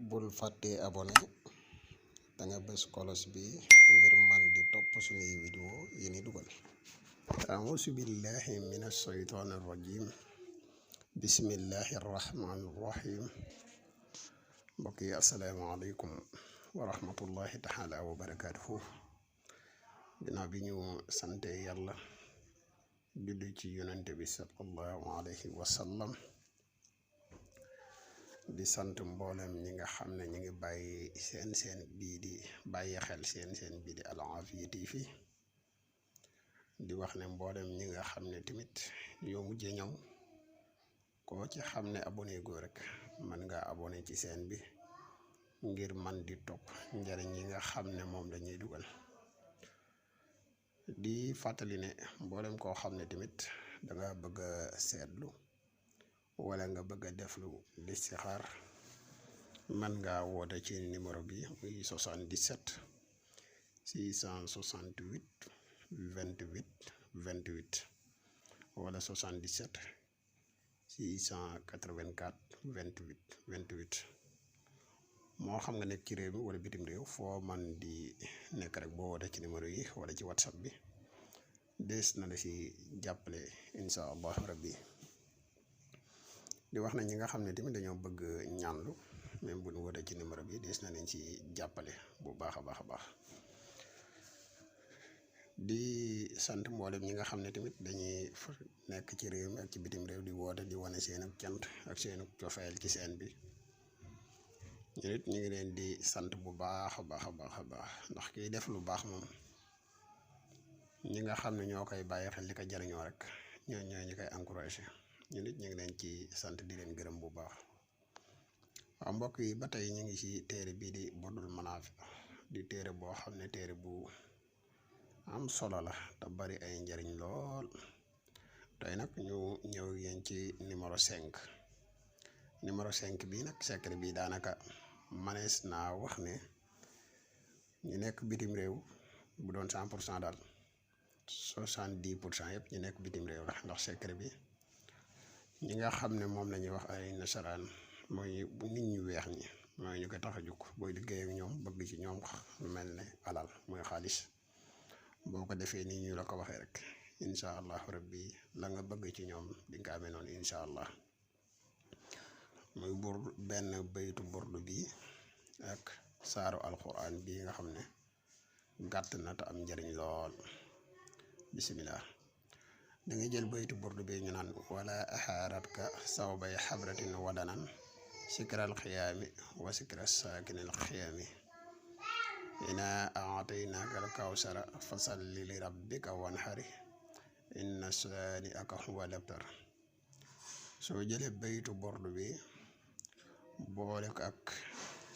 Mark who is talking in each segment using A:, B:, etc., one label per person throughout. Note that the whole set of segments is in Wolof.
A: bul fàtte abonné da nga bës kolos bi ngir man di topp suñuy vidéo yi ni dugal. auzu billahi minash shaytanir rajim bismillahir rahmanir rahim. mbokk yi asalaamaaleykum wa rahmatullahi taala wa barakatuhu. ginnaaw bi ñu sante yàlla julli ci yonente bi sallallahu alayhi wa sallam, di sant mboolem ñi nga xam ne ñi ngi bàyyi seen bii di bàyyi xel seen bii di Al Afia TV, di wax ne mboolem ñi nga xam ne tamit yoo mujjee ñëw koo ci xam ne abonné go rek man nga abonné ci seen bi ngir man di topp njariñ yi nga xam ne moom lañuy dugal. di fàttali ne mboolem koo xam ne tamit danga bëgg a seetlu wala nga bëgg a def lu listixaar, man nga woote ci numéro bi muy 77 668 28 28 wala 77 684 28 28. moo xam nga nekk ci réew mi wala bitim réew, foo man di nekk rek boo woote ci numéro yi wala ci whatsapp bi des na la ci jàppale insha allah rabbi. di wax na ñi nga xam ne tamit dañoo bëgg ñaanlu, même bu ñu woote ci numéro bi des na leen ci jàppale bu baax a baax. di sant mboolem ñi nga xam ne tamit dañuy nekk ci réew mi ak ci bitim réew di woote di wane seen ak cant ak seen ak cofeel ci seen bi. ñu nit ñu ngi leen di sant bu baax a baax ndax kiy def lu baax moom ñi nga xam ne ñoo koy bàyyi xel di ko jariñoo rek ñoo ñu koy encouragé. ñu nit ñu ngi leen ci sant di leen gërëm bu baax. waaw mbokk yi, ba tey ñu ngi ci téere bii di Bodul Manaafi, di téere boo xam ne téere bu am solo la te bari ay njariñ lool. tey nag ñu ñëw yéen ci numéro 5. numéro 5 bii nag secret bi daanaka manees naa wax ne ñu nekk bitim réew bu doon 100% daal 70% yëpp ñu nekk bitim réew la. ndax secret bi ñi nga xam ne moom la ñuy wax ay nasaraan, mooy bu nit ñu weex ñi, mooy ñu ko tax a jóg. booy liggéey ak ñoom bëgg ci ñoom lu mel ne alal mooy xaalis, boo ko defee nii ñu la ko waxee rek incha allah rabbi la nga bëgg ci ñoom di nga amee noonu incha allah. muy benn baytu burdu bi ak saaru alquran bi nga xam ne gàtt na te am njariñ lool. bismillah. da ngay jël baytu burdu bi ñu naan wala axaaratka sawbay xabratin wadanan sikral xiyaami wa sikra saakinil xiyaami ina aataynaka al kawsara fasalli li rabbika wanxari inna saani aka huwa labtar. soo jëlee baytu burdu bi boole ko ak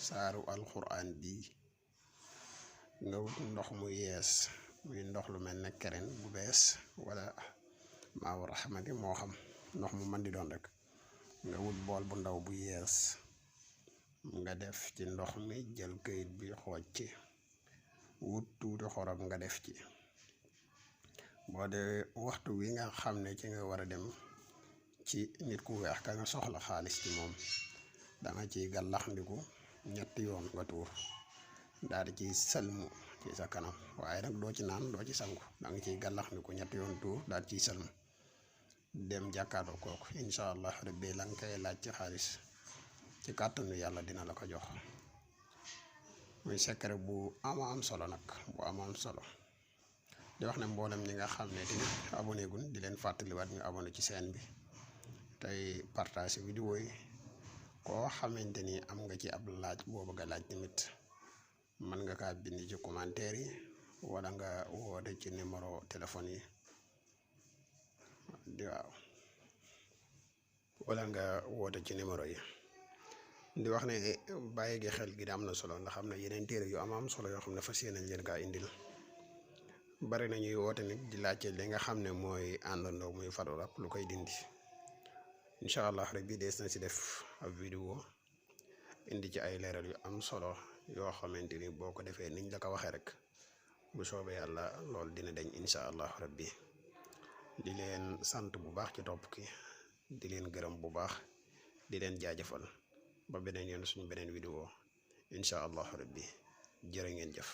A: saaru alquran bi, nga wut ndox mu yees, muy ndox lu mel ne keren bu bees wala maawu raxmati, moo xam ndox mu mën di doon rek. nga wut bool bu ndaw bu yees, nga def ci ndox mi, jël këyit bi xooj ci, wut tuuti xorom nga def ci. boo dee waxtu wi nga xam ne ci nga war a dem ci nit ku weex ka nga soxla xaalis ci moom, da nga ciy gàllaxndiku 3 yoon nga tuur, daal di ciy sëlmu ci sa kanam. waaye nag doo ci naan, doo ci sangu, da nga ciy gàllaxndiku 3 yoon tuur, daal di ciy sëlmu dem jàkkaarloo kooku. incha allah rabbi la nga koy laaj ci xaalis ci kàttanu yàlla dina la ko jox. muy secret bu am solo nag, bu am solo. di wax ne mboolem ñi nga xam ne tamit abonné gun, di leen fàttaliwaat ñu abonné ci seen bi tey partage vidéo yi. koo xamante ni am nga ci ab laaj boo bëgg a laaj tamit mën nga kaa bind ci commentaire yi wala nga woote ci numéro téléphone yi wala nga woote ci numéro yi. di wax ne bàyyi gi xel gi da am na solo, ndax am na yeneen téere yu am solo yoo xam ne fas yéene leen kaa indil. bari na ñuy woote nit di laajte li nga xam ne mooy àndandoo muy faru rab lu koy dindi. incha allah rabbi dees na si def ab vidéo indi ci ay leeral yu am solo yoo xamante ni boo ko defee niñ la ko waxee rek bu soobee yàlla loolu dina deñ incha allah rabbi. di leen sant bu baax ci topp ki, di leen gërëm bu baax, di leen jaajëfal. ba beneen yoon suñu beneen vidéo incha allahu rabbi jërë ngeen jëf